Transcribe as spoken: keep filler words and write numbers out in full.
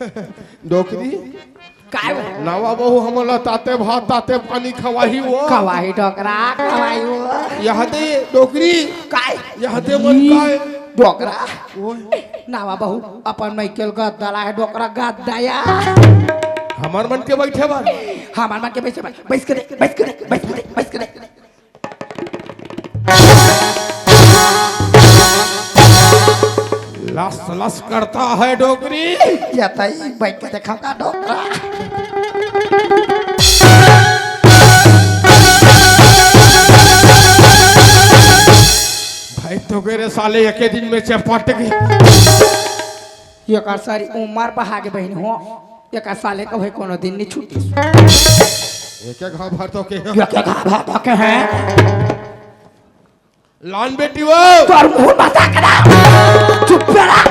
डोकरी, काय बे? नवा बहू हमन ला ताते भात, ताते पानी खवाही वो। खवाही डोकरा, खवाही वो। यहाँ दे डोकरी। काय? यहाँ दे मन काय? डोकरा। ओए। नवा बहू, अपन मइके ल गद्दा ला हे डोकरा, गद्दा या। हमर मन के बइठे बर। हमर मन के बइठे बर। बइठ के देख, बइठ के देख, बइठ के देख, बइठ के देख। लस लस करता है डोकरी। या तई बइठ के देखा का डोकरा। भाई तो के रे साले एके दिन में चपट गे। एकर सारी उमर बहा गे बहिनी हो। एकर साले के भाई कोनो दिन नइ छूटी। एके घाव भर तो के हे। एके घाव भर तो के हे। लान बेटी वो। तोर मुंह बता के ना। चुप रह।